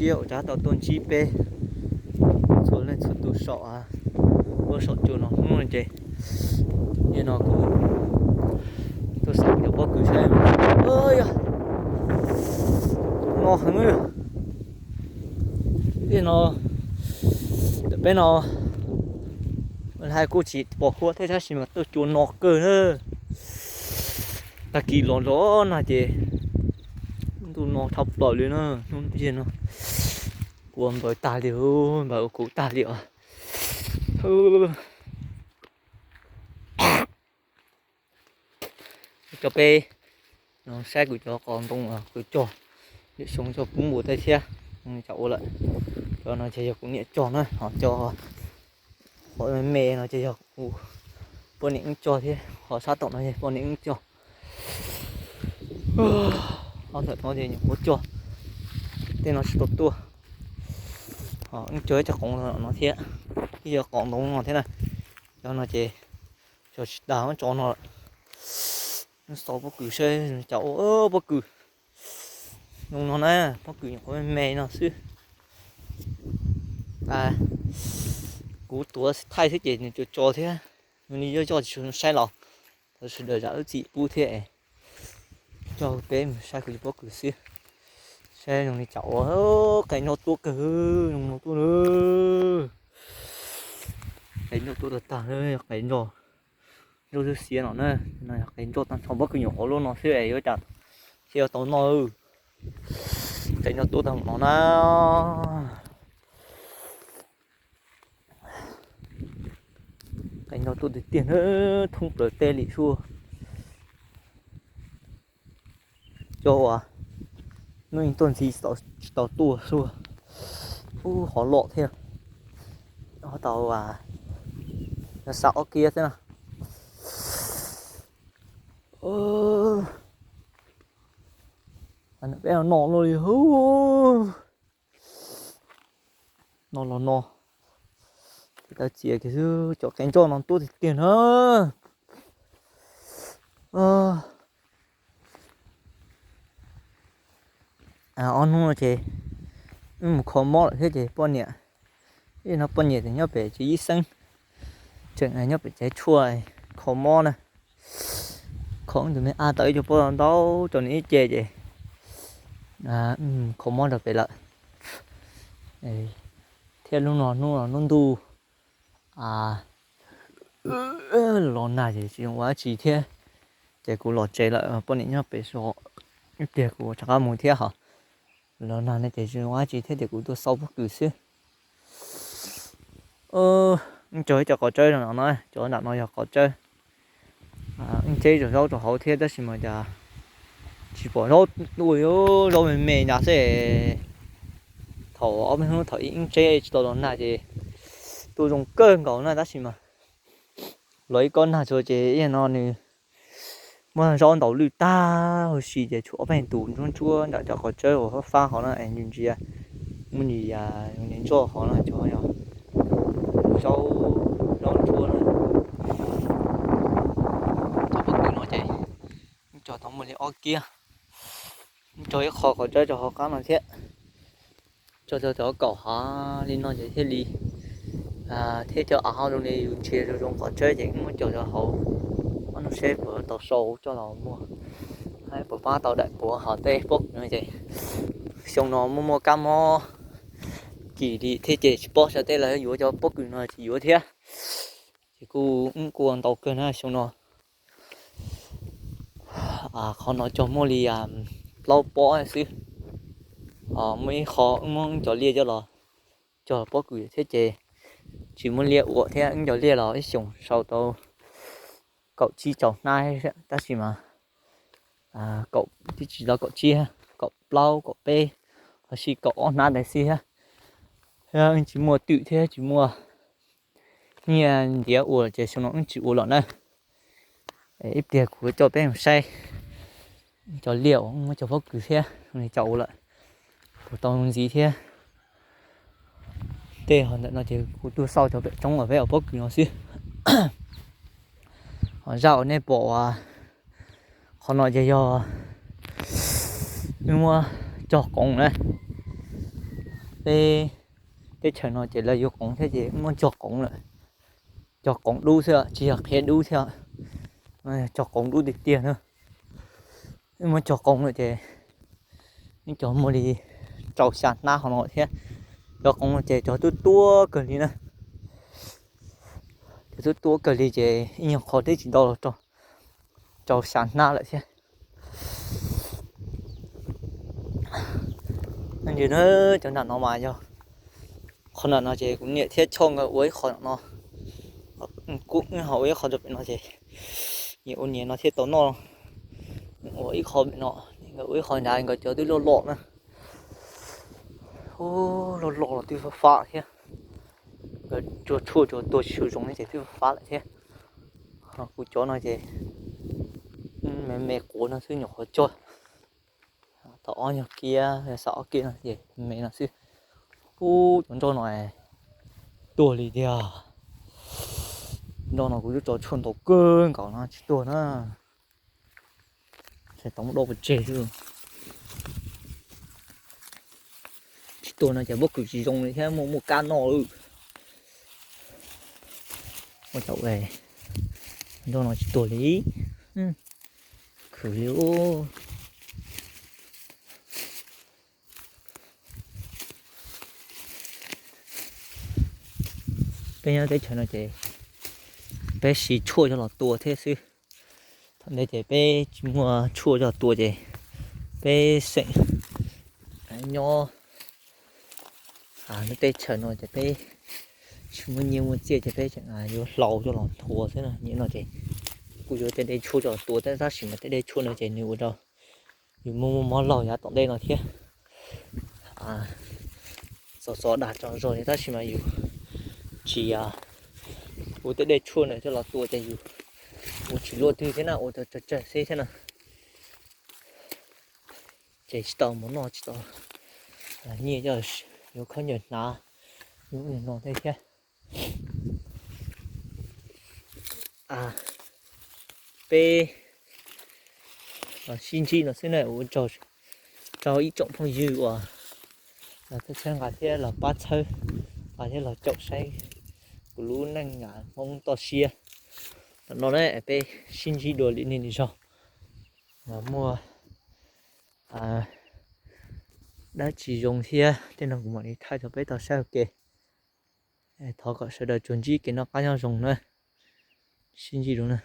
Ib yam uas tau tuaj ntsib peb txhua leej txhua tus saum, lub saum cua no hnub no ces, yog no kuv tuaj xauj cov pob kws saib. Yog no heev li no, ntawm peb no, hais kuj tsis pom huab thiab tab sis mas tuaj cua no kawg na. Tag kis los los no ces ntuj no dhau plaws li na, hnub no kuv ua npaws tag li, npaws ua kuv tag li os. Cov peb no saib kuv cov qos ntoo kws cog, lwm xyoo cog kub npua tej thiab, cov ua lawm. Cov no ces yog kuv niam cog na, ho cov qhov me me no ces yog kuv poj niam wb cog thiab, ho sab tom no yog poj niam wb cog. Ho ntawm no ces nyuam qhuav cog, tej no tsis tau tuaj. Wb cog ib co qoov no thiab, ib co qos ntoo no thiab na. Cov no ces cog tsis tas, tso no lawm. Xauj pob kws saib cas ua pob kws zoo no na, pob kws nyuam qhuav me me no xwb. Kuv tuav thaij xwb ces nws tso tso thiab, nws li yoj yoj tsis saib los, tau sawv daws zam lub txim pub thiab. Coj peb mus saib kuv cov pob kws xwb, saib zoo li cas ua. Qe nroj tuaj kawg, zoo no tuaj na. Qe nroj tuaj tag tag, qe nroj, nroj xiab xiab no na. No yog qe nroj tag nrho, pob kws nyuam qhuav loj no xwb es yuav cas thiaj yuav tau noj. Qe nroj tuaj tag no na. Qe nroj tuaj tiag tiag na, thoob plaws tej li xwb. Cov uas hnub ib tuaj ntxiv tsis tau tuaj xwb. Ub, qhov loj thiab. Tau, yog xav ob kiab xwb na. Peb no luaj li. No los no, tau txiav kiag xwb, cov qe nroj no tuaj tiag tiag na. Ob hnub no ces wb mus kho mob lawm thiab ces poj niam, ib no poj niam tseem nyob pem tsev ib xeeb, tseem nyob pem tsev tshuaj kho mob na. Kho tus me ab tau ib co pob ntau rau nws ib ce ces kho mob rau pem lawm. Thiab lub no hnub no lub ntuj los nag ces tsis zoo ua dab tsi thiab, ces kuv los tsev lawm, poj niam nyob pem so, ib pliag kuv rov qab mus thiab hos. Los nag no ces tsis zoo ua dab tsi thiab ces kuv tuaj xauj pob kws xwb. Wb cog ib co qos tsawb no na, cov nram no yog qos tsawb. Wb tseb zaub rau hauv thiab tab sis mas cas tsis pom zaub tuaj, zaub me me ntawd xwb. Thaum ob peb hnub thaum ub wb tseb tsis tau los nag ces tuaj zoo kawg nkaus na tab sis mas los ib kob nag tsuas ces ib no nws muab zaub ntaus lwj tag huv si ces tshuav ob peb tus ntsuab ntsuab nram cov qos tsawb uas fab fab hov no es ntsia ntsia, muaj ntsis zoo li ntsoj hov no cov yog zaub, zaub ntsuab na. Cov pob kws no ces cog tau muaj li ob kiab, cog ib qho qos tsawb rau hauv qab no thiab. Cog cov kaum hav li no ces thiaj li, thiab cov av ho zoo li yus ntsia zoo zoo qos tsawb ces muab cog rau hauv. Ob hnub seb puas tau sau coj los muag, puas pab tau daim puav hov tej pob kws no ces xyoo no muaj muaj kab mob kim li thiab ces tsis paub xyov tej lawv yuav cov pob kws no tsis yuav thiab. Ces kuj wb kuj ua ntau kawg na xyoo no. Qhov no cog muaj li plaub pob xwb. Muaj ib qho wb muab wb cov liaj coj los cog pob kws thiab ces tsis muaj liaj ua thiab, wb cov liaj los ib xyoos sau tau kaum tsib tau hnab tab sis mas kaum, twb tsis tau kaum tsib, kaum plaub kaum peb, los sis kaum ob hnab ntawd xwb thiab. Tsis muaj twm thiab tsis muaj nyiaj ntiav ua ces xyoo no wb tsis ua lawm na. Ib pliag kuv coj peb mus saib cov liaj uas muab cog pob kws thiab li cas ua lawm, puas tau ntxiv thiab. Tej ho ntawm no ces kuv tuaj xauj cov pem roob uas peb ua pob kws no xwb. Ho zaj uas nej pom qhov no ces yog wb muab cog qoov na. Peb teb chaws no ces lawv yuav qoov thiab ces muab cog qoov lawm. Cog qoov dub xwb, tsis yog qhia dub thiab, cog qoov dub tiag tiag na. Muab cog qoov lawm ces cog muaj li rau xya hnab hauv no thiab. Cov qoov no ces cov twb tuab kawg li na. Cov twb tuab kawg li ces ib nyuag qho twb tsis do los rau, rau xya hnab lawm thiab. Nws na, cov nram no mas yog qhov nram no ces kuv niam thiab Choj nkawd ua ib qho no, kuv ho ua ib qho rau pem no ces nyias ua nyias no thiaj tau noj. Ua ib qho pem no, nkawd ua ib qho nrad, nkawd cov twb loj loj na. Loj loj los twb fab fab thiab. Nkawd tsuag tshuaj tsuag tuag tsis zoo ne ces twb fab fab lawm thiab. Kuv cov no ces me me quav no xwb, nyuam qhuav cog tau ob nyuag kiab, xav ob kiab no ces me no xwb. Ub, cov nroj no tuag li tiag. Nroj no kuv twb tso tshuaj ntau kawg nkaus no tsis tuag na. Tseem tau muab do pov tseg xwb. Tsis tuag no ces pob kws tsis zoo li thiab, muaj muaj kab noj lawm. Ua cas nroj no tsis tuag li, khwv li. Peb nyob teb chaws no ces peb siv tshuaj coj los tua thiab xwb. Thaum ntej ces peb tsis muaj tshuaj coj los tua ces peb xeem nyob teb chaws no ces peb tsis muaj nyiaj muaj txiaj ces peb tseem yuav hlau coj los nthuav xwb na. Nim no ces kuj yuav tej dej tshuaj coj los tua thiab, tab sis mas tej dej tshuaj no ces nws ua rau yus muaj muaj mob laug yav tom ntej no thiab. Txom txom dag tso zog li tab sis mas yus tsis ua tej dej tshuaj na coj los tua ces yus ua tsis luaj twg thiab na, ua tau tsawg tsawg xwb thiab na. Ces tsis tau mov noj, tsis tau nyiaj coj yuav khaub ncaws hnav, yuav ub yuav no thiab thiab. Peb los sib ntsib no xwb na, ua tsaug rau ib tsoom phooj ywg uas los txhawb nqa thiab los pab txhawb nqa thiab los caum saib kuv lub neej Hmoob toj siab. Tam no na peb sib ntsib dua li nej zog, muaj dab tsi zoo thiab tej no kuv mam li thaij rau peb tau saib ua ke. Thov kom sawv daws tsuas ntsib kev noj qab nyob zoo na. Sib ntsib dua na.